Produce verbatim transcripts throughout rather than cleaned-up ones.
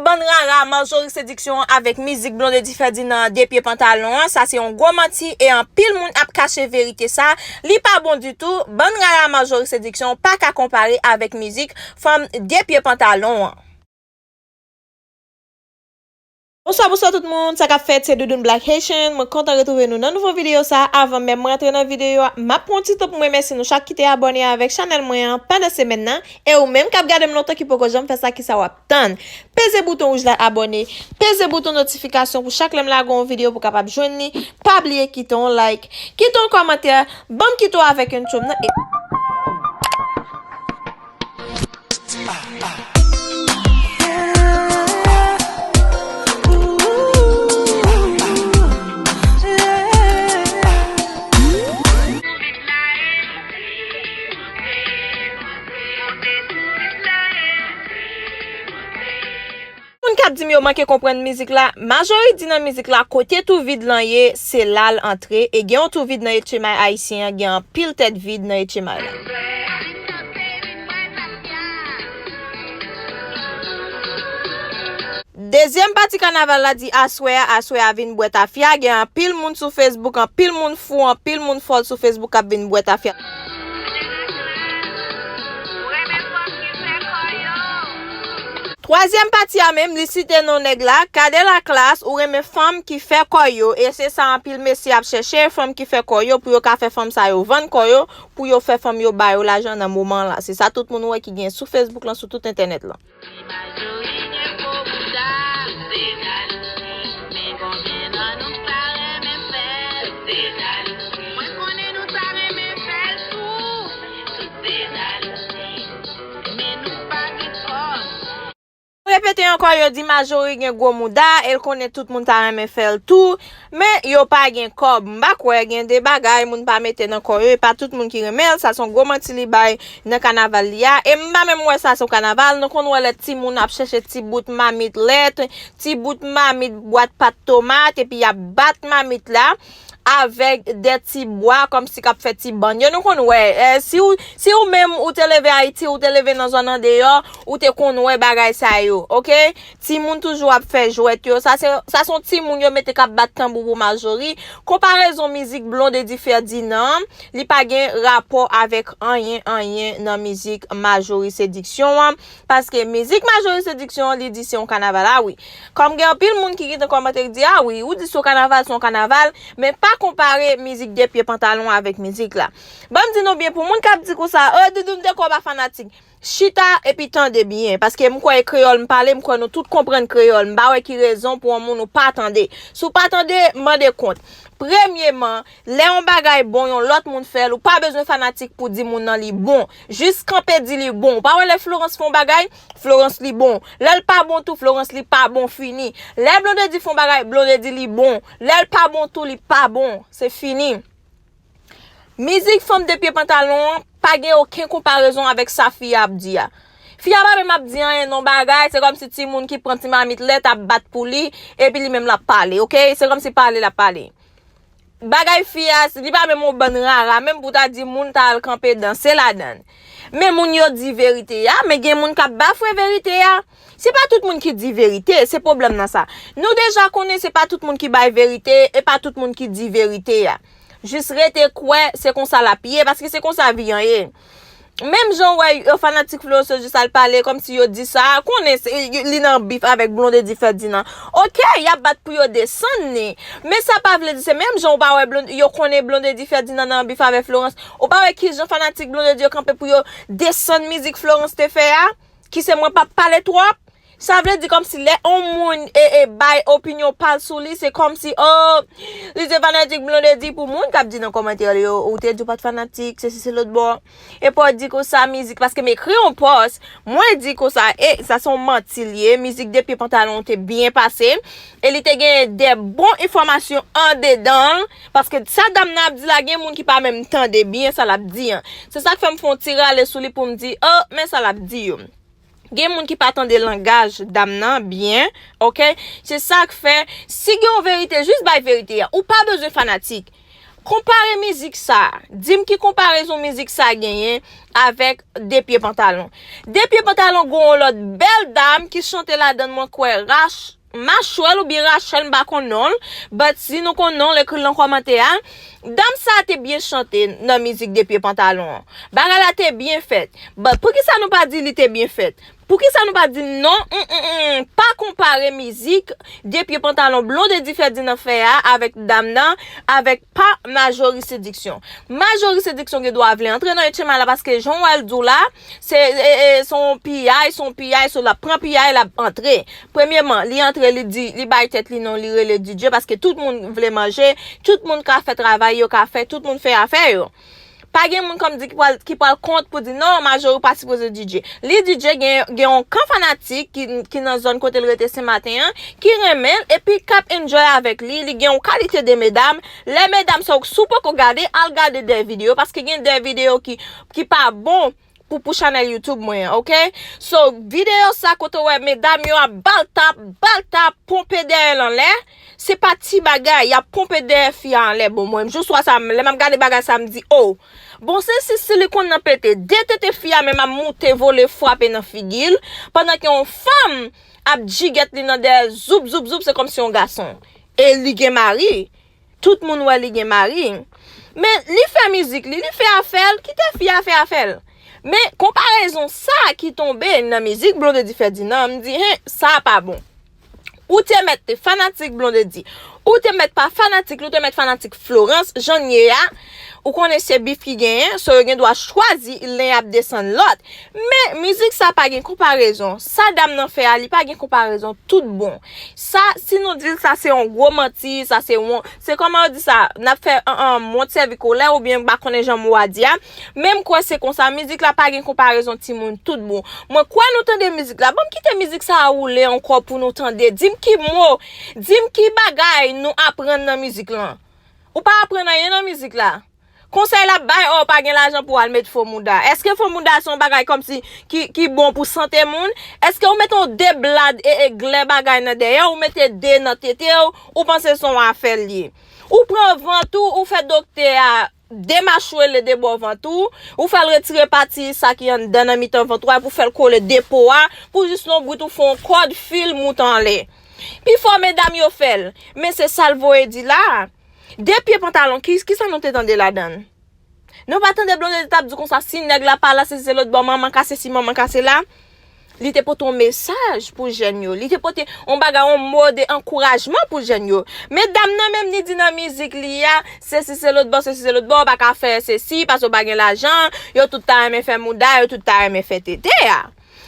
Bann rara Marjorie Séduction avèk mizik Blondedy Ferdinand De Pye Pantalon an, sa se yon gwo manti e anpil moun ap kache verite sa. Li pa bon ditou. Bann rara Marjorie Séduction pa ka konpare avèk mizik fanm De Pye Pantalon an. Bonswa, bonswa tout moun, sa k ap fèt? Se Doudoune Black Haitian. Mwen kontan retwouve nou nan nouvo videyo sa. Avan menm mwen antre nan videyo a, m ap pran yon ti tan pou m remèsye nou chak ki te abòne avèk chanèl mwen an pandan semèn nan. E ou menm k ap gade m lontan ki poko janm fè sa, kisa w ap tann? Peze bouton wouj la abòne, peze bouton notifikasyon pou chak lè m lage yon videyo pou w kapab jwenn li. Pa bliye kite yon like, kite yon kòmantè, ban m kite w avèk intro m nan e Moun k ap di m yo manke konprann mizik la, Marjorie di nan mizik la kote tou vid lan ye, se la l antre, e gen yon tou vid nan etchemay ayisyen an, gen anpil tèt vid nan etchemay la. Dezyèm pati kanaval la di aswè a, aswè a vin bwè tafya, gen anpil moun sou Facebook, anpil moun fou, anpil moun fòl sou Facebook k ap vin bwè tafya. Twazyèm pati a menm, li site non nèg la, Cadet Laclasse, ou renmen fanm ki fè kò yo, e se sa anpil mesye ap chèche, fanm ki fè kò yo, pou yo ka fè fanm sa yo vann kò yo, pou yo fè fanm yo ba yo lajan nan moman la. Se sa tout moun wè ki gen sou Facebook lan, sou tout entènèt lan. Marjorie gen gwo bouda, se jalouzi. Men konbyen nan nou k ta renmen fè l? Se jalouzi. Mwen konnen nou ta renmen fè l tou. Tout se jalouzi. Men nou pa gen kòb. Repete ankò, yo di Marjorie gen gwo mouda, e l konnen tout moun ta renmen fè l tou, men yo pa gen kòb. M pa kwè gen de bagay moun pa mete nan kò yo, e pa tout moun ki renmen l, sa se yon gwo manti li bay nan kanaval li a. E m pa menm wè sa se yon kanaval, nou konn wè lè timoun ap chèche ti bout mamit lèt, ti bout mamit bwat pat tomat, epi y ap bat mamit la avèk de ti bwa kòmsi k ap fè ti bann yo. Nou konn wè, eh, si w, si w menm ou te leve Ayiti, ou te leve nan zòn andeyò, ou te konn wè bagay sa yo, oke? Timoun toujou ap fè jwèt yo. Sa se, sa se yon timoun yo mete k ap bat tanbou pou Marjorie. Konparezon mizik Blondedy Ferdinand, li pa gen rapò avèk anyen, anyen nan mizik Marjorie Séduction an. Paske mizik Marjorie Séduction an, li di se yon kanaval. A wi. Kòm gen anpil moun ki kite kòmantè ki di, a wi, ou di se yon kanaval, se yon kanaval, men pa konpare mizik De Pye Pantalon avèk mizik la. Ban m di nou byen, pou moun k ap di konsa, o, Doudoune te kwè w pa fanatik. Chita epi tande byen, paske m kwè e kreyòl m pale, m kwè nou tout konprann kreyòl. M pa wè ki rezon pou yon moun ou pa tande. Si w pa tande, mande kont. Premyeman, lè yon bagay bon, yon lòt moun fè l, ou pa bezwen fanatik pou di moun nan li bon. Jis kanpe di li bon. Ou pa wè lè Florence fè yon bagay, Florence li bon. Lè l pa bon tou, Florence li pa bon, fini. Lè Blondedy fè yon bagay, Blondedy li bon. Lè l pa bon tou, li pa bon. Se fini. Mizik fanm De Pye Pantalon an pa gen okenn konparezon avèk sa fi a ap di a. Fi a pa menm ap di anyen non bagay, se kòmsi timoun ki pran ti mamit lèt ap bat pou li, epi li menm l ap pale, oke? Se kòmsi pale l ap pale. Bagay fi a, li pa menm yon bann rara, menm pou ta di moun ta al kanpe danse ladan l. Men moun yo di verite a, men gen moun k ap bafwe verite a. Se pa tout moun ki di verite, se pwoblèm nan sa. Nou deja konnen se pa tout moun ki bay verite, e pa tout moun ki di verite a. Jis rete kwè se konsa l ap ye, paske se konsa vi an ye. Menm jan w wè yo fanatik Florence yo jis al pale kòmsi yo di sa, konnen se, yo, li nan bif avèk Blondedy Ferdinand. Oke, y ap bat pou yo desann li. Men sa pa vle di se menm jan ou pa wè Blond-, yo konnen Blondedy Ferdinand nan bif avèk Florence. Ou pa wè kijan fanatik Blondedy yo kanpe pou yo desann mizik Florence te fè a? Ki se mwen p ap pale twòp. Sa vle di kòmsi lè yon moun e, e bay opinyon pa l sou li, se kòmsi, o, li se fanatik Blondedy. Pou moun k ap di nan kòmantè yo, ou te di w pa t fanatik, sesi se lòt bò. Epi w di konsa mizik, paske m ekri yon pòs, mwen di konsa, e sa se yon manti l ye, mizik De Pye Pantalon te byen pase, e li te genyen de bon enfòmasyon andedan l, paske sa dam nan ap di la, gen moun ki pa menm tande byen sa l ap di an. Se sa k fè m fè yon ti rale sou li pou m di, o, men sa l ap di yo. Gen moun ki pa tande langaj dam nan byen, oke? Se sa k fè, si gen yon verite, jis bay verite a. Ou pa bezwen fanatik. Konpare mizik sa. Di m ki konparezon mizik sa genyen avèk De Pye Pantalon. De Pye Pantalon gen yon lòt bèl dam ki chante ladan l, mwen kwè Rach Machwèl oubyen Rachèl, m pa konn non l, but si nou konn non l, ekri l nan kòmantè a. Dam sa te byen chante nan mizik De Pye Pantalon an. Bagay la te byen fèt. But poukisa nou pa di li te byen fèt? Poukisa nou pa di non? Mm, mm, mm. Pa konpare mizik De Pye Pantalon Blondedy Ferdinand fè a avèk dam nan, avèk pa Marjorie Séduction. Marjorie Séduction gen dwa vle antre nan H M I la paske jan w wè l di w la, se, e, e, se yon piyay, se yon piyay, so l ap pran piyay, l ap antre. Premyeman, li antre, li di, li bay tèt li non, li rele D J paske tout moun vle manje, tout moun ka fè travay yo ka fè, tout moun fè afè yo. Pa gen moun kòm di ki pral, ki pral kont pou di non, Marjorie pa sipoze D J. Li D J gen, gen yon kan fanatik ki, ki nan zòn kote l rete Senmaten an, ki renmen l epi k ap enjoy avèk li. Li gen yon kalite de medam. Lè medam sa, ou, si w poko gade, al gade de videyo, paske gen de videyo ki, ki pa bon pou, pou chanèl YouTube mwen an, oke? So, videyo sa kote w wè medam yo ap ba l tap, ba l tap, ponpe dèyè l anlè, se pa ti bagay, y ap ponpe dèyè fi a anlè. Bon, mwen, jou swa sa, lè m ap gade bagay sa, m di, oh, bon, se si silikòn nan pete, de tete fi a menm ap moute vole frape nan figi l, pandan ke yon fanm ap jigèt li nan dèyè, zoup, zoup, zoup, se kòmsi yon gason. E li gen mari. Tout moun wè li gen mari. Men li fè mizik li, li fè afè l, kite fi a fè afè l. Men konparezon sa ki tonbe nan mizik Blondedy Ferdinand, m di, hen, sa pa bon. Ou te mèt te fanatik Blondedy. Ou te mèt pa fanatik li, ou te mèt fanatik Florence, jan l ye a. Ou konnen se bif ki genyen, so yo gen dwa chwazi len y ap desann lòt. Men mizik sa pa gen konparezon. Sa dam nan fè a, li pa gen konparezon tout bon. Sa, si nou di l sa se yon gwo manti, sa se yon, se kòman yo di sa, n ap fè, an, an, mont sèvi kolè oubyen m pa konnen jan mo a di a. Men m kwè se konsa, mizik la pa gen konparezon timoun tout bon. Mwen kwè nou tande mizik la. Ban m kite mizik sa a woule ankò pou nou tande. Di m ki mo, di m ki bagay nou aprann nan mizik lan. Ou pa aprann anyen nan mizik la. Konsèy l ap bay, oh, pa gen lajan pou w al met fo mouda. Èske fo mouda se yon bagay kòmsi ki, ki bon pou sante moun? Èske ou mete yon de blad e, e glè bagay nan dèyè, ou mete de nan tete w, ou panse se yon afè l ye? Ou pran vant ou, ou fè doktè a demachwele de bò vant ou, ou fè l retire pati sa ki anndan nan mitan vant ou a, pou fè l kole de po a, pou jis lonbrit ou fè yon kòd fil moute anlè. Pifò medam yo fè l, men se sa l voye di la. De pye pantalon, ki, kisa nou te tande ladan l? Nou pa tande Blondedy t ap di konsa, si nèg la pa la, se, se lòt bò, manman kase si, manman kase la. Li te pote yon mesaj pou jèn yo. Li te pote yon bagay, yon mo de ankourajman pou jèn yo. Men dam nan menm, li di nan mizik li a, se si se lòt bò, se si se lòt bò, ou pa ka fè se si, paske ou pa gen lajan, yo tout ta renmen fè mouda, yo tout ta renmen fè tete a.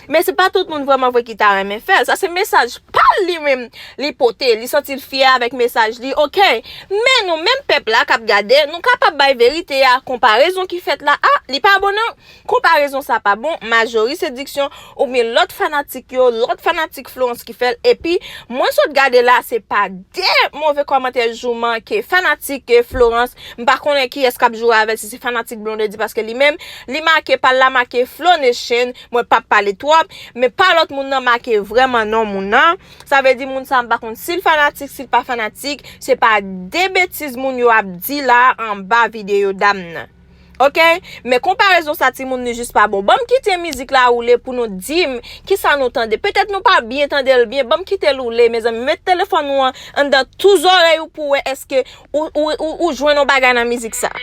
Men se pa tout moun vrèman vre ki ta renmen fè l. Sa se mesaj pa l li menm li pote. Li santi l fyè avèk mesaj li, oke. Men nou menm pèp la k ap gade, nou kapab bay verite a. Konparezon ki fèt la, a, li pa bon non. Konparezon sa pa bon. Majori Sediksyon oubyen lòt fanatik yo, lòt fanatik Florence ki fè l. Epi, mwen sot gade la, se pa de move kòmantè jouman ke fanatik, ke Florence, m pa konnen kiyès k ap joure avè l, si se fanatik Blondedy, paske li menm, li make pa l la, make Flo Nation, mwen p ap pale twòp, men pa lòt moun nan make vrèman non moun nan. Sa vle di moun sa, m pa konn si l fanatik, si l pa fanatik, se pa de betiz moun yo ap di la anba videyo dam nan. Oke? Men konparezon sa timoun li jis pa bon. Ban m kite mizik la woule pou nou di m kisa nou tande. Petèt nou pa byen tande l byen. Ban m kite l woule, mezanmi. Met telefòn ou an anndan tou zòrèy ou pou wè èske ou, ou, ou, ou jwenn yon bagay nan mizik sa.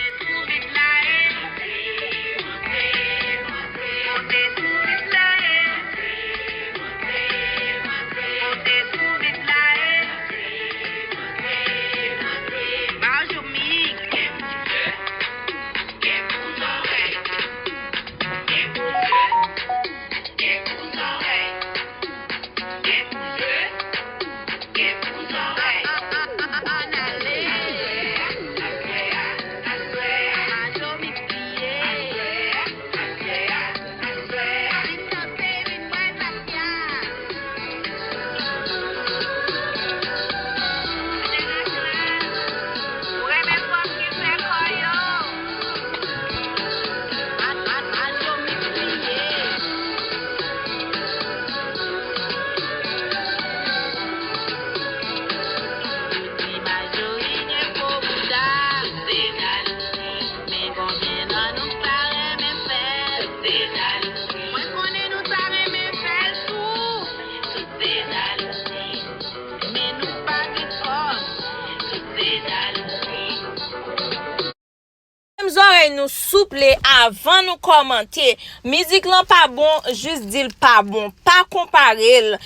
Fèm zòrèy nou souple avan nou kòmante. Mizik lan pa bon, jis di l pa bon. Pa konpare l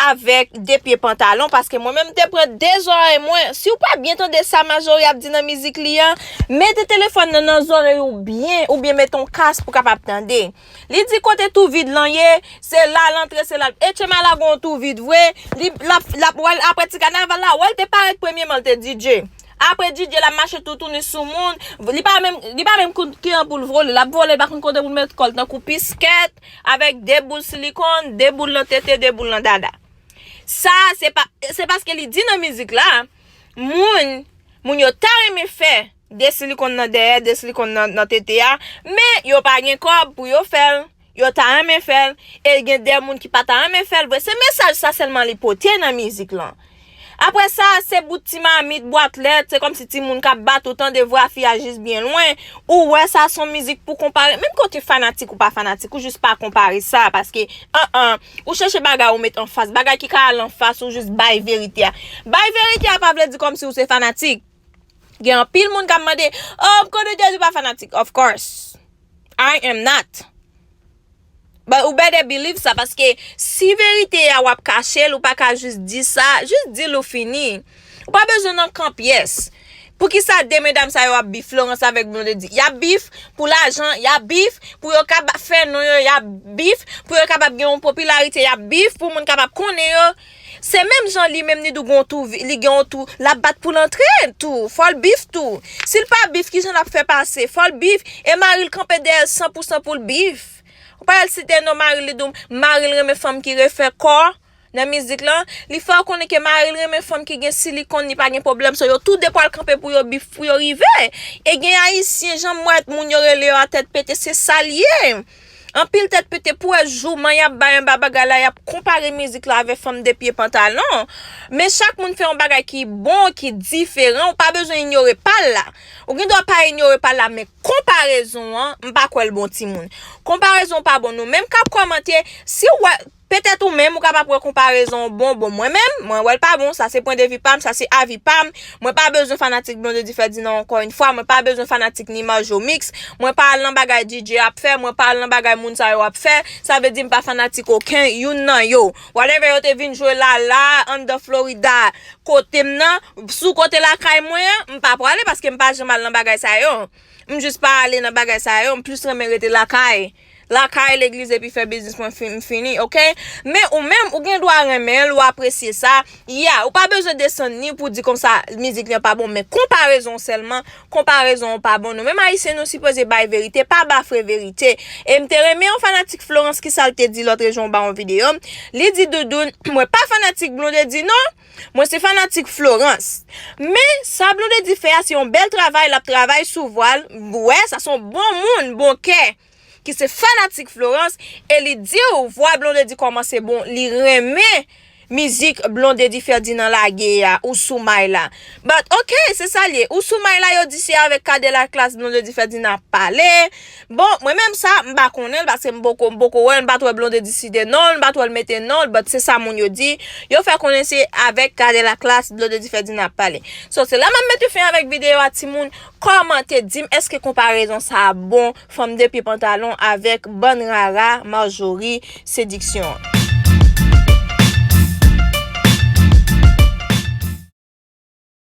avèk De Pye Pantalon, paske mwen menm m te pran de zòrèy mwen. Si w pa byen tande sa Majori ap di nan mizik li an, mete telefòn nan nan zòrèy ou byen, oubyen mete yon kas pou w kapab tande. Li di kote tou vid lan ye, se la l antre, se la l. Etchema la gen yon tou vid vre. Li, l ap, l ap, wè l, apre ti kanaval la, wè l te parèt premyeman, l te D J. Apre D J, l ap mache toutouni sou moun. Li pa menm, li pa menm konn ki an pou l vole. L ap vole, li pa konn kote pou l met kò l, tankou piskèt, avèk de boul silikòn, de boul nan tete, de boul nan dada. Sa, se pa, se paske li di nan mizik la, moun, moun yo ta renmen fè de silikòn nan dèyè, de silikòn nan, nan tete a, men yo pa gen kòb pou yo fè l. Yo ta renmen fè l, e gen de moun ki pa ta renmen fè l vre. Se mesaj sa sèlman li pote nan mizik lan. Apre sa, se bout ti mamit, bwat lèt, se kòmsi timoun k ap bat ou, tande vwa fi a jis byen lwen. Ou wè sa se yon mizik pou konpare. Menm kote fanatik ou pa fanatik, ou jis pa konpare sa, paske, an, an, ou chèche bagay ou met anfas, bagay ki ka al anfas, ou jis bay verite a. Bay verite a pa vle di kòmsi ou se fanatik. Gen anpil moun k ap mande, "Oh, m konnen Jezi pa fanatik." Of course, I am not. But ou better believe sa, paske si verite a w ap kache l, ou pa ka jis di sa, jis di l ou fini. Ou pa bezwen nan kan pyès. Poukisa de medam sa yo ap bif Florence avèk Blondedy? Y ap bif pou lajan, y ap bif pou yo ka ba-, fè non yo, y ap bif pou yo kapab gen yon popilarite, y ap bif pou moun kapab konnen yo. Se menm jan li menm li dou gon tou, vi-, li gen yon tou, l ap bat pou l antre tou, fò l bif tou. Si l pa bif, kijan l ap fè pase? Fò l bif, e mari l kanpe dèyè l san pou san pou l bif. Ou pa al site non mari l, li dou mari l renmen fanm ki refè kò nan mizik lan. Li fè w konnen ke mari l renmen fanm ki gen silikòn, li pa gen pwoblèm. So, yo tou de pral kanpe pou yo bif, pou yo rive. E gen ayisyen, jan m wè moun yo rele yo a tèt pete, se sa l ye. Anpil tèt pete pou wè jouman y ap bay anba bagay la, y ap konpare mizik la avèk fanm de pye pantalon. Men chak moun fè yon bagay ki bon, ki diferan, ou pa bezwen inyore pa l la. Ou gen dwa pa inyore pa l la, men konparezon an, m pa kwè l bon timoun. Konparezon pa bon. Nou menm k ap kòmante, si w wè, petèt ou menm, ou kapab wè konparezon an bon. Bon, mwen menm, mwen wè l pa bon, sa se pwen de vi pa m, sa se avi pa m. Mwen pa bezwen fanatik Blondedy Ferdinand ankò yon fwa, mwen pa bezwen fanatik ni Marjo Mix, mwen pa al nan bagay D J ap fè, mwen pa al nan bagay moun sa yo ap fè, sa vle di m pa fanatik okenn youn nan yo. Whatever yo te vin jwe la, la, anndan Florida, kote m nan, sou kote lakay mwen an, m pa prale paske m pa janm al nan bagay sa yo. M jis pa ale nan bagay sa yo, m plis renmen rete lakay. Lakay, legliz epi fè biznis mwen fi-, m fini, oke? Men ou menm, ou gen dwa renmen l, ou apresye sa. Ya, ou pa bezwen desann ni pou di konsa mizik li an pa bon, men konparezon sèlman, konparezon an pa bon. Nou menm ayisyen, nou sipoze bay verite, pa bafre verite. E m te renmen yon fanatik Florence, ki sa l te di lòt jou anba yon videyo. Li di, "Doudoun, mwen pa fanatik Blondedy non, mwen se fanatik Florence." Men sa Blondedy fè a, se yon bèl travay, l ap travay sou vwa l. Wè, sa se yon bon moun, bon kè, ki se fanatik Florence, e li di w vwa Blondedy kòmanse bon, li renmen mizik Blondedy Ferdinand lage a, Ou Sou May La. But, oke, se sa l ye. Ou Sou May La, yo di se avèk Cadet Laclasse Blondedy Ferdinand ap pale. Bon, mwen menm sa, m pa konnen l, paske m poko, m poko wè l, m pa t wè Blondedy site non l, m pa t wè l mete non l, but se sa moun yo di. Yo fè konnen se avèk Cadet Laclasse Blondedy Ferdinand ap pale. So, se la m ap mete fen avèk videyo a, timoun. Kòmante, di m èske konparezon sa a bon, fanm de pye pantalon avèk bann rara Marjorie Séduction.